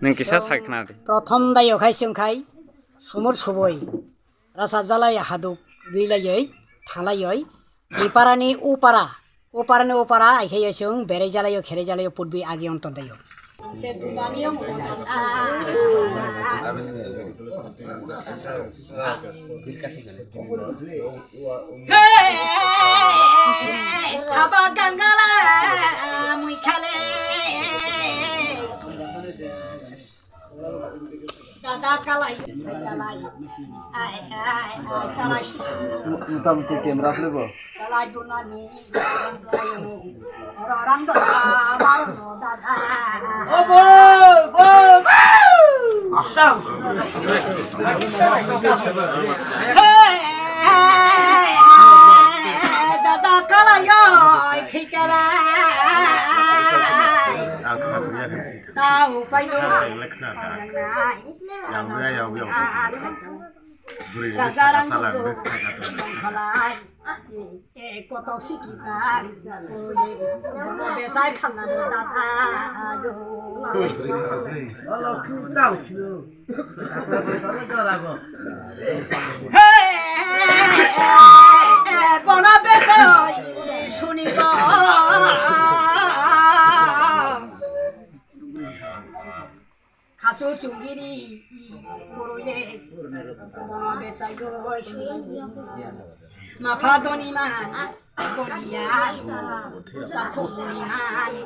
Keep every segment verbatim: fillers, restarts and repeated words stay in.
Nwng kisa sai khna di. Prothom dayo khai chwng khai sumur subui rasa jalai haduk rilaioi thalaioi. Iparani upara, uparani upara aikhaiyo chwng berai jalaio kherai jalaio putbi agi ontor dayo. Haba gangala muikhale. Dada kalai, kalai. Ai, ai, ai, salai. Motamoti camera khwlaibo. Salai dunani. Rorang dada, baru dada. Obo, bo, bo. Tam. Hey, hey, hey, dada kalai yo, khikalai. Ang khasnya kan. Tau paino. Yang lekna ta. Yang ya, yang ya. Buri ni sa sa lang, buri sa sa lang. Koto siki ta. Besai phalna ni ta ta. Olo khitau. Hey, bono besai sunibo. Khasu chungiri, i, koroye, bono besai goi su. Mapha doni man, goliya, ta khumuni man,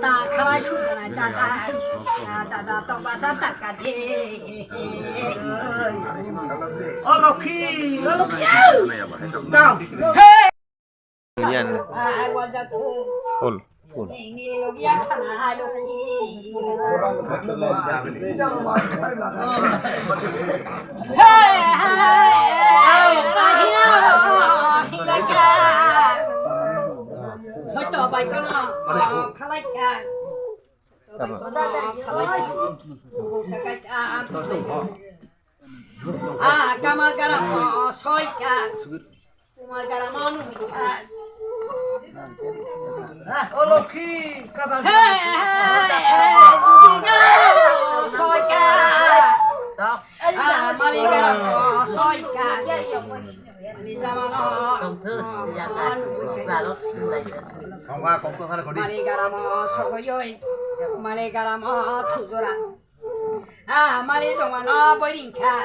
ta khalai su dana ta, ta, ta, ta, tokbasa ta ka de. O Lokhi, o Lokhi. Hey! Yan. Full, full. Ah, kamar garam, oh, soika. Kumar garam, oh, nuika. O Lokhi, kadal. Hey, hey, hey, nuika, oh, soika. Ah, mali garam, oh, soika. Mali zaman, oh, nuika. Mali garam, oh, sogoyoi. Mali garam, oh, thujora. Ah, mali jongma no boiring kha.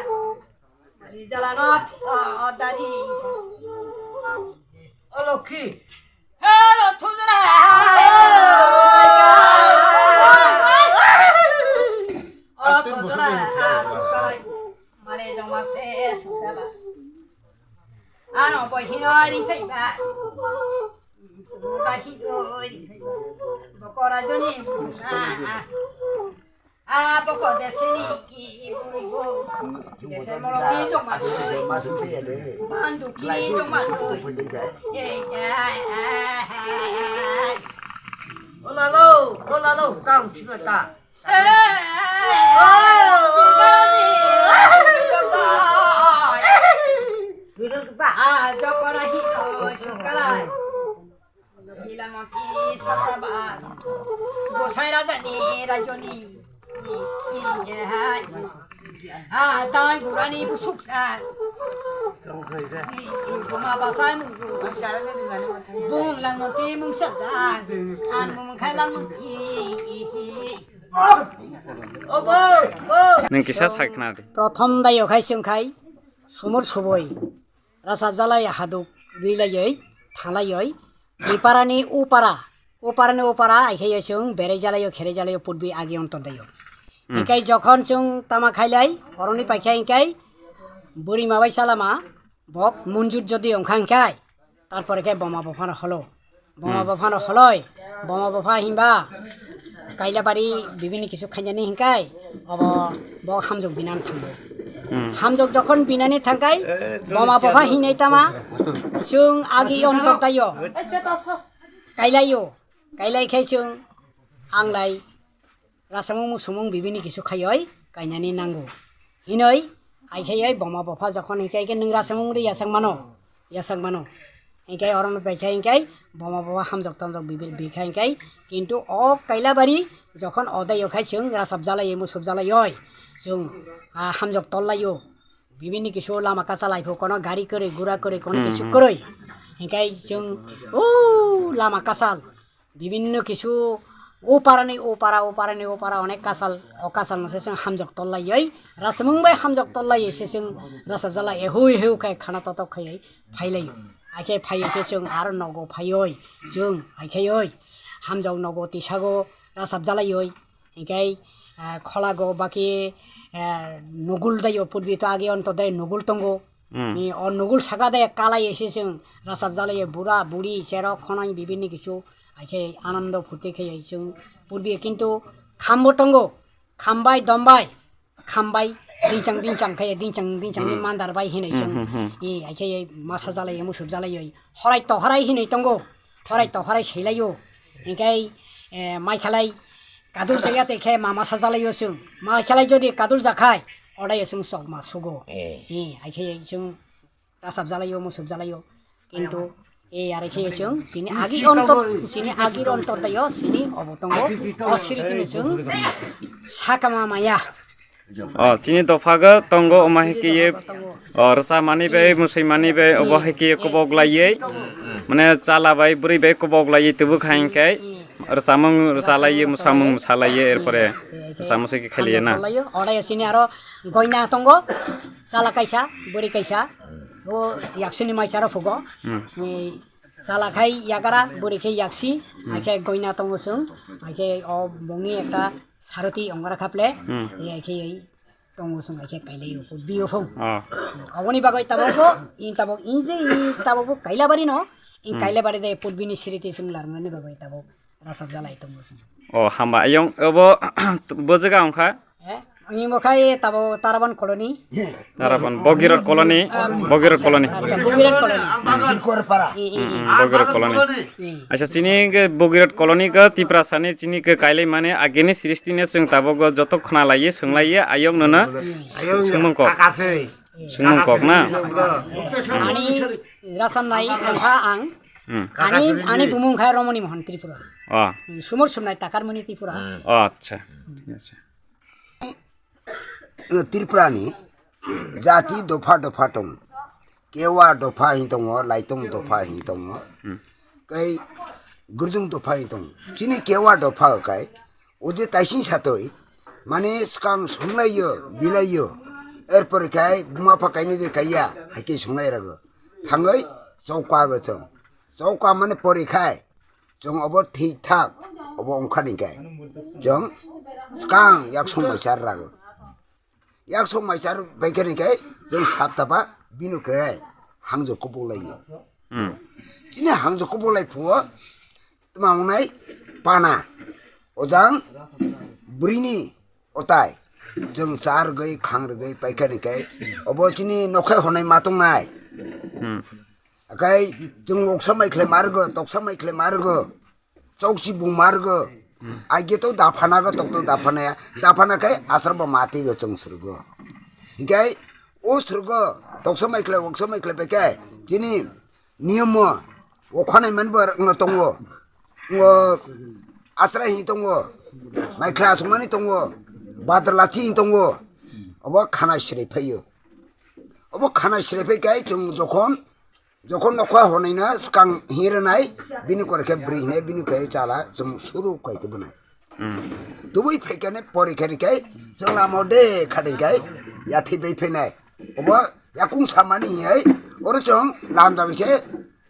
Mali jala no, oh, oh, dari. O Lokhi. Hello, thujura. Oh, thujura. Ah, thukai. Mali jongma se sujaba. Ano boihino ring phaiba. Boihino ring phaiba. Bokora joni. Ah, ah. Ah, boko desini i, i, buri bo. Dese molo ki jong ma tui. Bandu ki jong ma tui. Ye, ya, ah, ah, ah. O lalo, o lalo, tang chibeta. Eh, eh, eh, eh, ah, jokora hi, oh, sukara. Bilamoti sasaba, Gosai Raja ni Rajoni, i, i, i, hai. Ah, tai burani busuk sa. I, i, buma basai munggu. Bung langmoti mungsa sa. An mung khai langmoti, i, i, i. Nwng kisa sai khna di. Prothom dayo khai sung khai, sumur suboi. Rasa jalai haduk rilaioi, thalaioi, iparani upara, uparani upara, aikhaiyo chwng berai jalaio, kherai jalaio, putbi agi ontor daio. Hmm. Hinkhe jokhon chwng tama khailai, oroni paikha hinkhe, buri mabai salama, bok munjur jodi ongkha hinkhe, tarpore khe boma bophano holo. Boma hmm. Bophano holoi, boma bopha himba, Kailabari bibini kisu khainani hinkai, obo bo hamjok binani thango. Hmm. Hamjok jokhon binani thangkai, eh, boma bopha hinai tama, sung agi ontor tayo. Kailayo, kailai khai sung anglai. Rasamung musumung bibini kisu khaioi kainani nango. Hinoi, aikhaioi boma bopha jokhon hinkhe hinkhe nwng rasamung de yasang mano, yasang mano. Hinkhe orono paikha hinkhe boma bopha hamjok tamjok bibil bikha hinkhe, kintu o Kailabari Jokhon odai okhai chwng rasap jalai, musuk jalai oi. Chwng, ah, hamjok tol lai o. Bibini kisu lama kasa lai pho kono gari kwrwi, gura kwrwi, kono kisu kwrwi. Hinkhe chwng, o lama kasal. Bibinno kisu o parani o para, o parani o para onek kasal, o kasal no se chwng hamjok tol lai oi. Rasamung bai hamjok tol lai se chwng rasap jalai, ehui heu khai khana totok khai phai lai o. Akhe phai se chwng aro nogo phai oi. Chwng, akhe oi. Hamjok nogo tisago rasap jalai oi. Hinkhe, ah, kholago baki, ah, nugul dai o purbi to age onto dai nugul tongo. Hmm. Ni o nugul saka dai kalai ese chwng rasap jalai bura buri cherok khonai bibini kisu akhe anando phuti khe chwng purbi kintu khambo tongo. Khambai dombai, khambai dingchang dingchang khe dingchang dingchang ni Hmm. mandar bai hinai Hmm, chwng. Hmm, hmm. I akhe masa jalai musuk jalai oi. Horai to horai hinwi tongo, horai to horai sailaio. Hinkhe, eh, mai khalai kadul jaya te khe mama sa jalaio chwng. Mai khalai jodi kadul jakhai, odai chwng sok ma sugo. Eh. Eh, hai khe chwng rasap jalaio, musuk jalaio. Kintu, eh, are khe chwng, chini agi ontor, chini agi ontor dayo, chini obo tongo, o siri tini chwng sakama maya. O, chini dopha go tongo, omo hai khe ye, o, rwchapmani bai, mwswimani bai, obo hai khe ye kobok lai ye, mane, chala bai, bwrwi bai kobok lai ye, tubuk hai khe, rwchapmung rwcha lai ye, mwsamung mwsa lai ye, erpore rwchapmung se khe khai lai ye na. Oro chini aro goina tongo, chala kaisa, bwrwi kaisa, o yaksini mai charo phugo. Hmm. Ni chala khai yagara, bwrwi khe yaksi, hmm, hai khe goina tongo chwng, hai khe o bongni ekta Saroti ongora khaple, hmm, ya khe tongo song khe kailai o putbi o phung. Oh. Aboni bagoi tabok bo, in tabok in je in tabok bo kaila bari no, in, hmm, kaila bari de putbi ni sriti song larmani bagoi tabok rasap jalai tongo song. Oh, hamba ayong obo bo jaga ongkha? Eh, in bo khai tabo Taraban colony. Tarapon, Bogirot colony, Bogirot colony. Acha, Bogirot colony. Dikor para. Mm, mm, Bogirot colony. Mm. Acha, chini ke Bogirot colony ke Tiprasa ni chini ke kailai mane agini srishti ne chwng tabok go joto khna lai ye, swng lai ye, ayok nono. Ayok swngmung kok. Kakasei. Swngmung kok na? Ani rasam nai ongkha ang. Mm. Ani, ani bumung khai Romoni Mohan Tripura. Oh. Sumur sumnai Takarmoni Tripura. Oh, acha. Thik ase. Tripura ni jati dopha dopha tong. Kewa dopha hin tongo, Laitong dopha hin tongo. Hmm. Kai Gurjung dopha hin tongo. Chini Kewa dopha kai. O je taising satoi. Mane skang sunglaiyo, bilaiyo. Erpore kai buma pha kaini je kaiya. Haike sunglai rago. Thangoi chokwa go chong. Chokwa mane pori khai. Chwng obo thik thak, obo ongkha ni khe. Chwng skang yaksong mai char rago. Yaksong mai char bai khe ni khe chwng sap tapa bini khe hangjo kubuk lai. Hmm. Chini hangjo kubuk lai phuo tma wngnai pana. Ojang bwrwini otai. Chwng char rwgwi khang rwgwi pai khe ni khe obo chini nokhai honai ma tongnai. Hmm. Akai chwng oksa mai khlai ma rwgo, toksa mai khlai ma rwgo, chokchi bung ma rwgo. Hmm. Aige to daphana go, tok to daphana ya. Daphana khai asar bo mati go chwng srwgo. Hikai o srwgo, toksa mai khlai, oksa mai khlai pai khe chini niyom o okhanai man bo wng tongo. Ngo asra hi tongo. Mai khlai aswk mani tongo. Badar lathi hi tongo. Obo khana srei phaiyo. Obo khana srei phai kai chwng jokhon Jokhon nokha honai na skang hinre nai, bini kore khe bwrwi hinai, bini khe chala chwng suru kai tubunai. Hmm. Tubui phaikane pori khe rikai, chwng lama de khading kai, yathi bai phainai. Obo yakung samani hinai, oro chwng lam jagwi se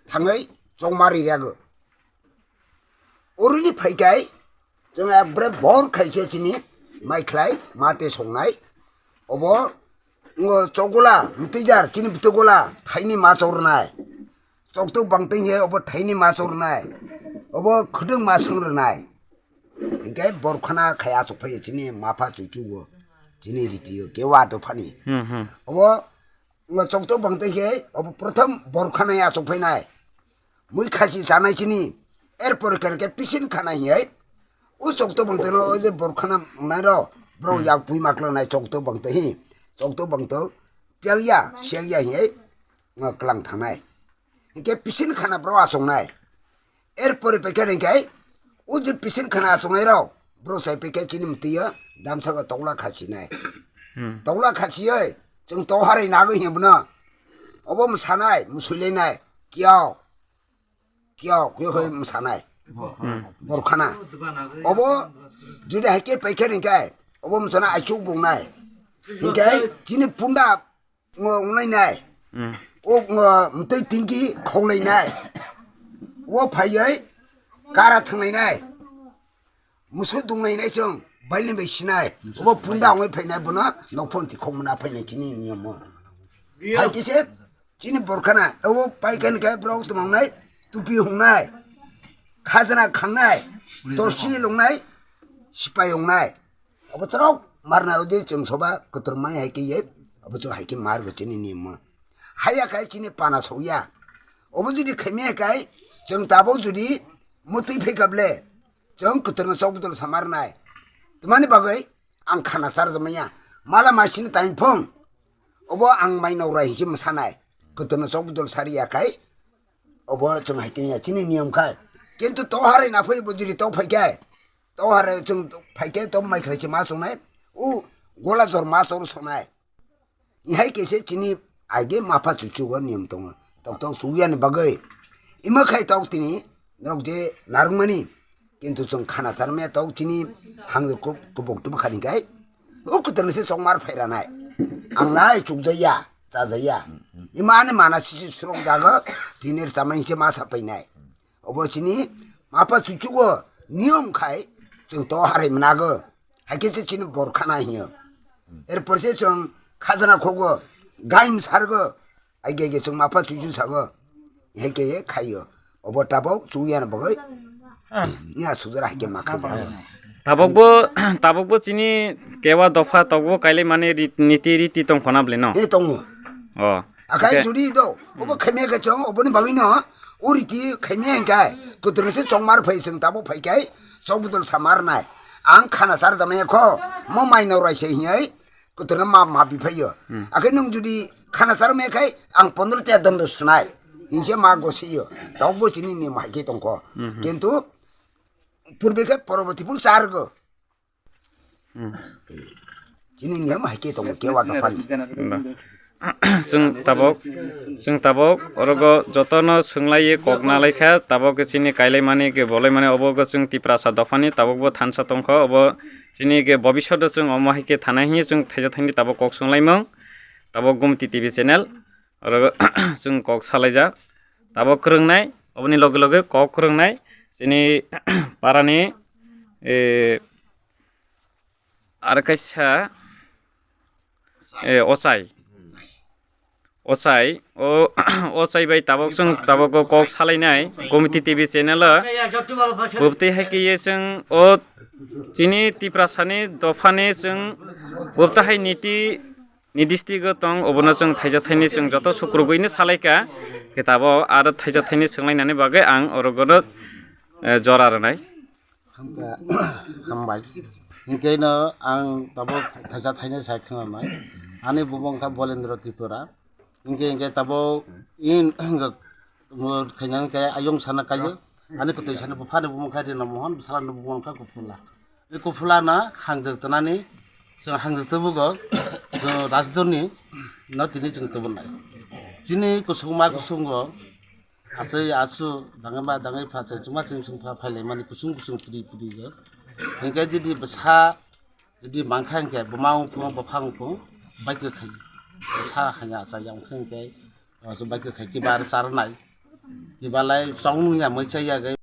thangwi chongma ri yago. Orini phaikai, chwng ekbare bor khaise chini mai khlai, mate songnai. Obo ngo chokgola, mtwijar, chini bwtwgola, thaini ma chornai. Choktok bangtwi he obo thaini ma chornai. Obo khwdwng ma swngrwnai. Hinkhe borkhana khai achuk phaiyo chini mapha chuchugo. Chini ritio kewa dophani. Hmm, hmm. Obo ngo choktok bangtwi he obo prothom borkhana achuk phainai. Mui khachi chanai chini, erpor khe khe pisin khana hinai. O chokto bangtano o je borkhana nai ro, bro yak pui maklo nai chokto bangto hi. Chokto bangto pial ya, siak ya hinai, ngo klang thangnai. Hingke pisin khana bro asongnai. Erpor pe khe ringkai, o je pisin khana asongnai ro, Bro sai peke chini mtwi o damsa go tokla khachi nai. Hmm. Tokla khachi oi, chwng to harai nago hiya bwno. Obo msanai, msuilai nai. Kiyao. Kiyao, kiyao khe msanai. Hmm. Borkhana. Obo judi haike paikhe ringkai, obo msana aichuk bungnai. Hingkai chini punda ngo wngnai nai. Hmm. O ngo mtwi tingki khonglai nai. O phaioi kara thanglai nai. Musu dunglai nai chwng bailin bai sinai. Obo punda ongoi phainai bono nokphon ti khongmana phainai chini niyom o. Hai kise chini borkhana obo paikan khe borok tongmang nai tupi hungnai. Khajana khangnai. Torsi lungnai. Sipai hungnai. Obo chorok marna udi chwng soba kwtwrmai hai khe ye, obo chwng hai khe mar go chini niyom o. Haya khai chini pana sokya. Obo judi khaimya khai chwng tabok judi mutwi phikable chwng kwtwrno chok bwdol samarnai. Twmani bagwi ang khana charjamaya. Mala masini time phone. Obo ang mai nokrai hinsi msanai. Kwtwrno chok bwdol sariya khai obo chwng hai khe ya chini niyom khai. Kintu to harai na phai bo judi to phai khai. To hare chwng phaikhe to mai khlai se ma songnai. U gola jor ma sor songnai. Ihai kese chini aige mapha chuchu go niyom tongo. Tok tok sugya ni bagwi. Ima khai tok tini norok je narwkmani. Kintu chwng khana charmaya tok chini hangjo kub-, kubuk tubu khani kai. U kutung se chokmar phairanai. Ang nai chukjaya, chajaya. Ima ani mana sisi surok jago. Tini chamai se ma sapainai. Obo chini mapha chuchugo niyom khai chwng to harai manago. Haikhe se chini borkhana hiyo. Erpor se chwng khajana khogo, gaim sargo, aige aige chwng mapha chuchu sago. Haikhe ye khaiyo. Obo tabok chuyana bagwi. Nya sujara haikhe ma khajago. Tabokbo, tabokbo chini kewa dopha tokbo kailai mani rit-, niti riti tong khona bwle no? He tongo. Oh. Akai okay. Judi do, obo khemya khe chong, oboni bagwi no, o riti khemya hingkai, kuturno se chongmar phai chwng tabo phai kai, chok budol samar nai. Ang khana sar jamaya kho, mo mai no rai se hiyai, kuturno ma ma bi phaiyo. Hmm. Akai nung judi khana sar me khai, ang pondro te dondo snai. Hinse ma go se yo, tok bo chini ni mai ke tong kho. Hmm, hmm. Kintu, purbe khe poroboti pun sar go. Hmm. Chini niyam hai khe tongo, kewa dophani. Ba. Chwng tabok, chwng tabok, orogo jotono swnglaio kok nalaikha, tabok chini kailaimani ke bolaimani obo go chwng Tiprasa dophani, tabok bo thansa tongkha, obo chini ke bobishoto chwng omo hai khe thanai hinwi chwng thaisa thaini tabok kok swnglaimung, tabok Gumti T V channel, orogo chwng kok salaijak, tabok kwrwngnai, oboni loge loge kok kwrwngnai, chini parani, eh, Aro kaisa, eh, ochai. Ochai, o, ochai bai tabok chwng tabok o kok salainai, Gumti T V channel o. Bubtwi hai khe ye chwng o chini Tiprasani dophani chwng bubtwi hai niti ni district o tong, obono chwng thaisa thaini chwng joto sukrubwino salaikha. Khe tabok aro thaisa thaini swnglainani bagwi ang oro gono, eh, jora rwnai. Hamkha, hambai. Hinkhe no ang tabuk thaisa thainai sai khwnanai. Ani bumung kha Bolendra Tripura. Hinkhe, hinkhe tabuk in, mo khainani khe ayung sana kayo. Ani kwtwi sana buphani bumung kha Rina Mohan, bwsala ni bumung kha Kuphula. E Kuphula na hangdwk twnani, chwng hangdwk twibugo, chwng Rajdhani no tini chwng tubunai. Chini kusungma kusungo, Achai achu dangma dangwi pha chai chuma ching sung pha phailai mani kusung kusung pudi pudi go. Hinkhe jodi bwsa jodi mangkha hinkhe buma wngphung bupha wngphung bai kwkhai. Bwsa hanya achai ya wngkha hinkhe, o, bai kwkhai kibar charnai. Kibalai chong nung ya mai chai ya gai.